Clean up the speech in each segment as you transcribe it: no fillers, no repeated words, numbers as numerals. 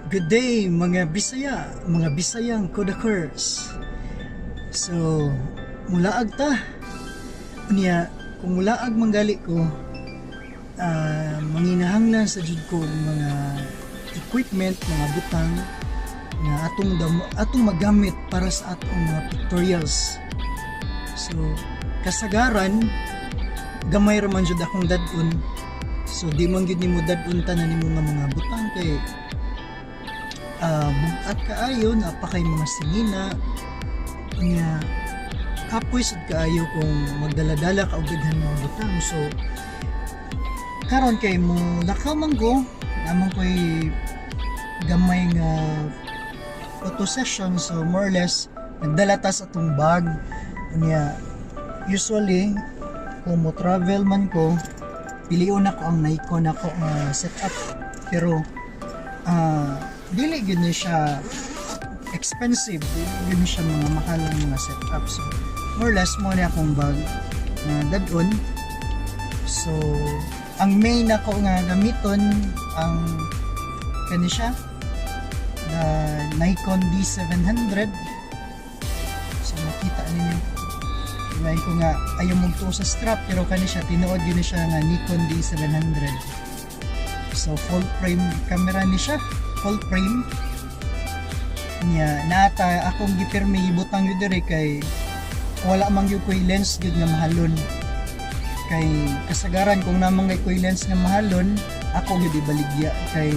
Good day, mga Bisaya, mga Bisayang Kodakers. So, mulaag ta. Unya, kung mulaag manggali ko, manginahanglan sa jud ko mga equipment, mga butang nga atong magamit para sa atong mga pictorials. So, kasagaran gamay ra man jud akong dad-on. So, di man gyud nimo dad-on tanan nimo nga mga butang kay bugat kaayo, naa pa kay mga singina nya, kapoy sad kaayo kung magdala-dala ka og daghan mga butang. So karon kay mo lakaw man ko, naa man ko'y gamay nga photo session, so more or less nagdala ta sa atong bag. Unya, usually kung mo travel man ko, pilion ako ang Nikon ako nga setup, pero dili gyud ni siya expensive, dili gyud ni siya mga mahal ang mga setup. So more or less mo ni akong bag na dad-on. So ang main ako nga gamiton ang kani siya, the Nikon D700. So makita ninyo. Diba ko nga ayaw mong tuo sa strap, pero kani siya, tinuod gyud ni siya nga Nikon D700. So full frame camera ni siya, full frame niya. Nata akong gipirmi ibutang gyud diri kay wala man gyud koy lens gyud nga mahalon, kay kasagaran kung naa man gyud koy lens nga mahalon, ako gyud ibaligya kay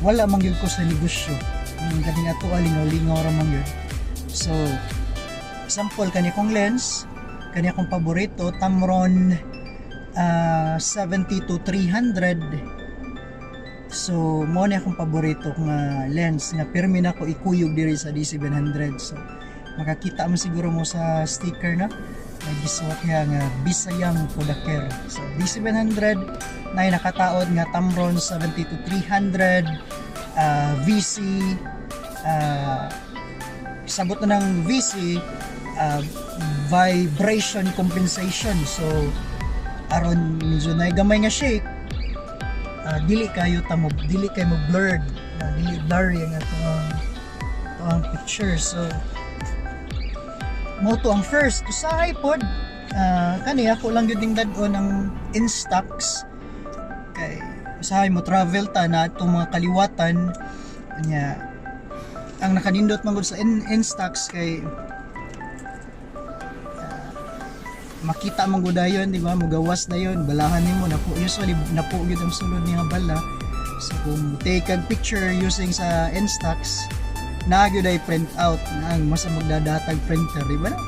wala man gyud ko sa negosyo. Ang kaning ato, lingaw-lingaw ra man gyud. So example, kani kong lens, kani akong paborito, Tamron 70 to 300. So, mo ni akong paborito nga lens nga pirmi na ko ikuyog diri sa D700. So, makakita mo siguro mo sa sticker na nagisuot nga nga Bisayang Kodaker. So, D700 na nakataod nga Tamron 70 to 300 VC, sabot na ng VC, vibration compensation. So, aron medyo na gamay nga shake, dili kayo tamo, dili kayo mo blurred na, dili blurry ang atong picture. So mo to ang first. Usahay pod, kani ako lang gyud ning dad-on ang Instax kay usahay mo travel ta na atong mga kaliwatan nya. Ang nakanindot man gud sa Instax kay makita man gud dayon, di ba? Mugawas dayon, balahan nimo napo. Usually napo gyud ang sulod niya bala. So kung take kag picture using sa Instax na gyud ay print out na ang masa magdadatag printer, di ba na?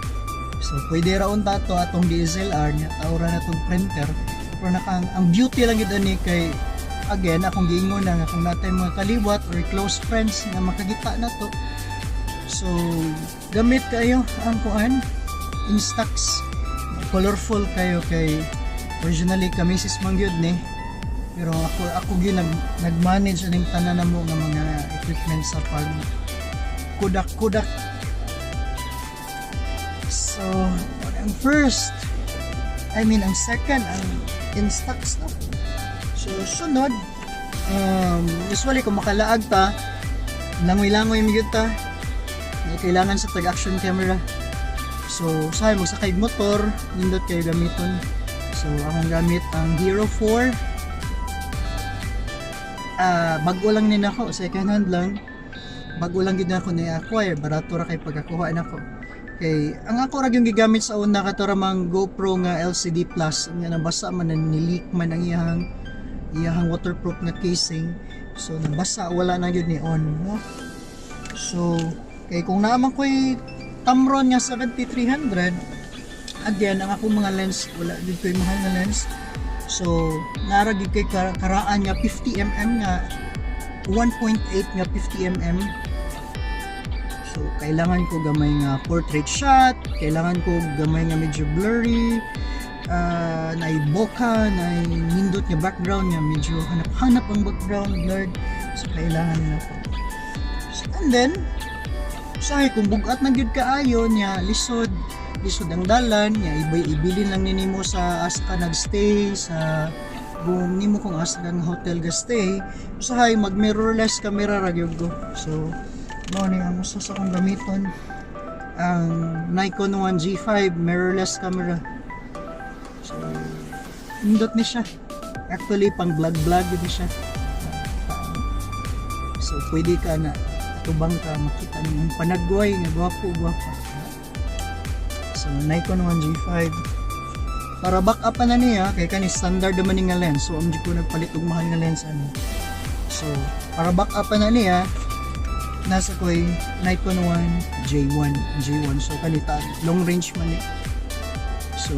So pwede ra unta to atong DSLR nya, taora na tong printer. Pero naka, ang beauty lang gyud ani kay again, akong giingon na nga kung natay mga kaliwat or close friends nga makagita na to. So gamit kayo ang kuan, Instax. Colorful kayo kay originally kami sis man gyud ni, pero ako gyud nag-manage aning tanan na mo nga mga equipment sa pag kudak kudak. So ang first, I mean, ang second, ang Instax, no? So sunod, usually kung makalaag ta, langoy-langoy mi gyud ta. May kailangan sa tag action camera. So usahay mo sakay motor, nindot kayo gamiton. So akong gamit ang Hero 4. Bago lang ni nako, second hand lang. Bago lang gid nako ni acquire, barato ra kay pagkakuha nako. Kay ang ako ra yung gigamit sa una kato ra mang GoPro nga LCD Plus nga nabasa man na, ni-leak man ang iyahang waterproof nga casing. So nabasa, wala na gyud ni on, no? So kay kung naa man ko'y Tamron nga 7300, again, ang akong mga lens, wala gyud ko'y mahal na lens. So nara gyud kay karaan nga 50 mm, nga 1.8 nga 50 mm. So kailangan ko gamay nga portrait shot, kailangan ko gamay nga medyo blurry, na bokeh, na nindot nga background nga medyo hanap-hanap ang background, blurred. So kailangan na ko. And then usahay kung bugat na gyud kaayo niya, lisod lisod ang dalan niya, ibay ibilin lang ni nimo sa asa ka nagstay sa Kung nimo kung asa kang hotel ga stay, usahay mag mirrorless camera ra gyud ko. So mao ni ang usa sa akong gamiton, ang Nikon 1 G5 mirrorless camera. So nindot ni siya. Actually, pang vlog vlog yun siya. So pwede ka na atubang ka, makita nimo ang panagway nga gwapo gwapa. So Nikon 1 G5 para backup pa na niya kay kani standard naman ni nga lens, so am ko nagpalit og mahal nga lens ano. So para backup pa na niya, nasa ko'y Nikon 1 J1 J1. So kanita long range man ni. So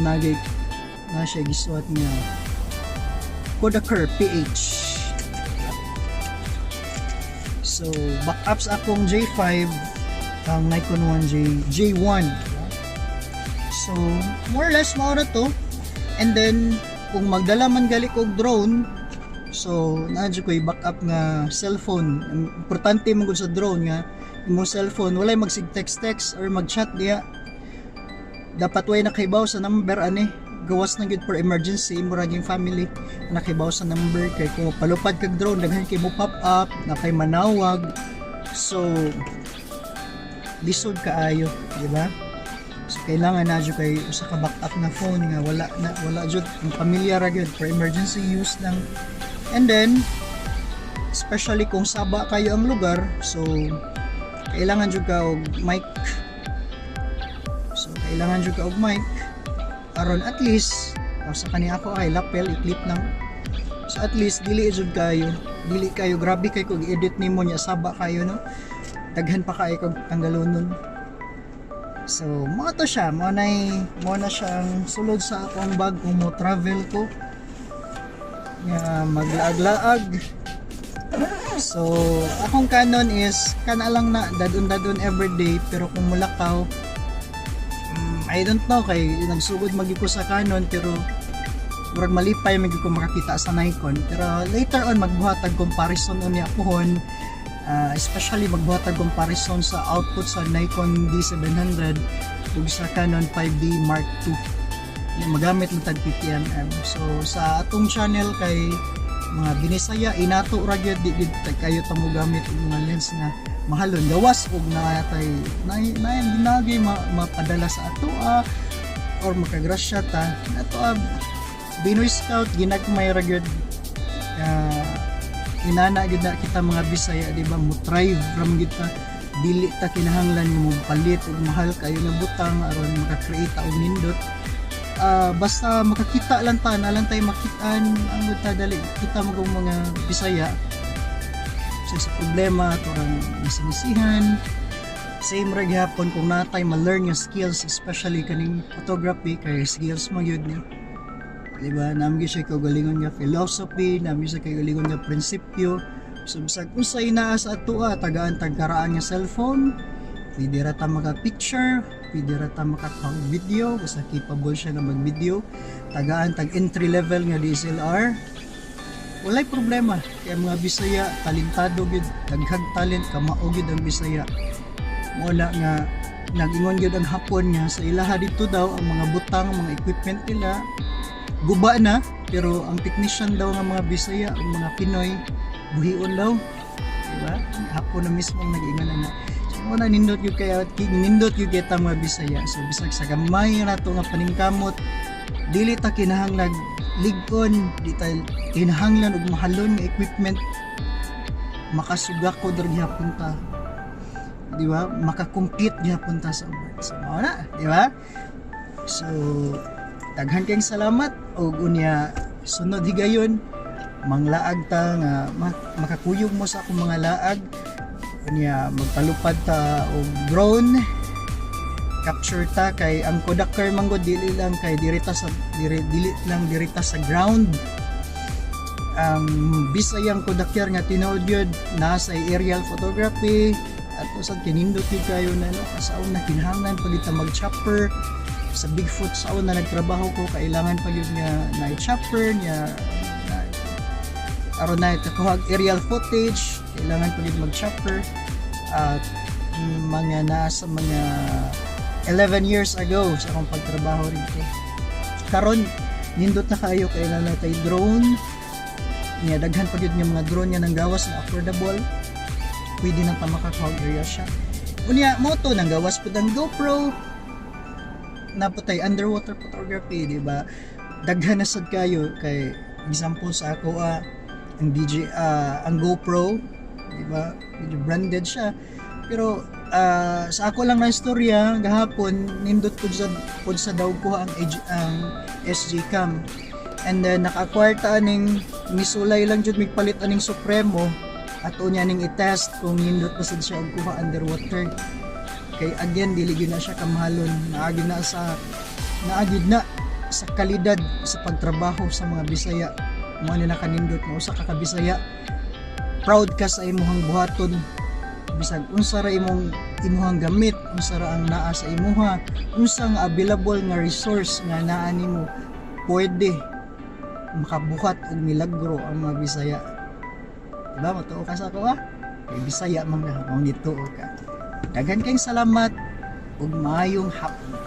nagay na siya gisuwat nga Kodaker PH. So backup sa akong J5 ang Nikon 1 J1. So more or less mao na to. And then kung magdala man gali kog drone, so naa jud ko'y backup nga cellphone. Ang importante man gud sa drone nga imong cellphone walay magsig text text or mag-chat diya. Dapat way nakahibaw sa number ani, gawas na gyud for emergency, murag yung family nakahibaw sa number, kay kung palupad kag drone, daghan kay mo pop up na kay manawag. So lisod kaayo, di ba? So kailangan na jud kay usa ka backup nga phone nga wala na, wala jud ang pamilya ra gyud, for emergency use lang. And then especially kung saba kayo ang lugar, so kailangan jud ka og mic. So kailangan jud ka og mic aron at least sa kani ako ay lapel, i-clip lang. So at least dili jud kayo, dili kayo grabe kay kog edit nimo nya saba kayo, no? Daghan pa kayo kog tanggalunon. So mao to siya, mao na siyang sulod sa akong bag kung mo travel ko nga maglaag-laag. So akong Canon is kana lang na dadon-dadon everyday, pero kung mulakaw, I don't know, kay nagsugod magi ko sa Canon, pero murag malipay man gyud ko makakita sa Nikon. Pero later on magbuhat og comparison unya pohon, especially magbuhat og comparison sa output sa Nikon D700 ug sa Canon 5D Mark II. Magamit lang tag 50 mm. So sa atong channel kay mga Binisaya inato ra gyud, di gyud kayo ta mo gamit og mga lens nga mahalon, gawas og naa tay na na ginagay mapadala sa ato or makagrasya ta ato. Binoy Scout, ginagmay ra gyud, inana gyud na kita mga Bisaya, di ba? Mo thrive ra man gyud ta. Dili ta kinahanglan nga mo palit og mahal kayo nga butang aron maka-create ta og nindot. Basta makakita lang ta na lang tayo makitaan ang ta, dali kita mo mga Bisaya sa problema turang masinisihan. Same ra gihapon kung natay ma-learn nga skills, especially kaning photography, kay skills man gyud ni, di ba? Nami gyud siya kaugalingon nga philosophy, nami siya kaugalingon nga prinsipyo. So bisag unsay naa sa atoa, tagaan tagkaraan nga cellphone, pwede ra ta maka-picture, pwede ra ta maka video, basta capable siya nga mag-video. Tagaan tag entry level nga DSLR, walay problema. Kaya mga Bisaya talentado gyud, daghang talent, kamao gyud ang Bisaya. Mo na nga nag-ingon gyud ang Hapon nga sa ilaha dito daw ang mga butang, mga equipment nila guba na, pero ang technician daw nga mga Bisaya, ang mga Pinoy, buhion daw, di ba? Hapon na mismo ang nag-ingon na. So mo na nindot gyud, kaya nindot gyud kita mga Bisaya. So bisag sa gamay ra to nga paningkamot, dili ta kinahanglan lig-on, di ta kinahanglan og mahalon nga equipment. Makasuga ko diri gihapon ta, di ba? Maka-compete gihapon ta sa uban. So mao na, di ba? So daghan kayong salamat og unya sunod higayon manglaag ta nga makakuyog mo sa akong mga laag. Unya magpalupad ta og drone, capture ta, kay ang Kodaker man gud dili lang kay dirita sa diri, dili lang dirita sa ground. Ang Bisayang Kodaker nga tinuod gyud nasa aerial photography at usad kinindot gyud kayo na, no? Sa una kinahanglan pag kita mag chopper sa Bigfoot. Sa una nagtrabaho ko, kailangan pa gyud nga na chopper niya na, aron na kakuha aerial footage, kailangan pa gyud mag chopper. At mga nasa mga 11 years ago sa akong pagtrabaho rito. Karon nindot na kaayo kay naa na tay drone niya, daghan pa gyud nga mga drone nga nang gawas na affordable, pwede na ta makakuha og aerial shot. Unya mo to nang gawas pud ang GoPro naa pud tay underwater photography, di ba? Daghan na sad kayo. Kay example sa ako, ang DJ, ang GoPro, di ba, medyo branded siya, pero sa ako lang na istorya gahapon, nindot pud sa daw kuha ang SJ Cam and then naka-acquire ta aning, misulay lang jud migpalit aning Supremo, ato niya ning i-test kung nindot pa sad siya og kuha underwater. Kay again, dili gyud na siya kamahalon, naagi na sa kalidad sa pagtrabaho sa mga Bisaya mo ni nakanindot mo. Usa ka ka Bisaya, proud ka sa imuhang buhaton, bisag unsa ra imong imuhang gamit, unsa ra ang naa sa imuha, unsa nga available nga resource nga naa nimo, pwede makabuhat og milagro ang mga Bisaya, diba? Matuo ka sa ako, ah, kay Bisaya man ka, kung nituo ka. Daghan kayong salamat ug maayong hapon.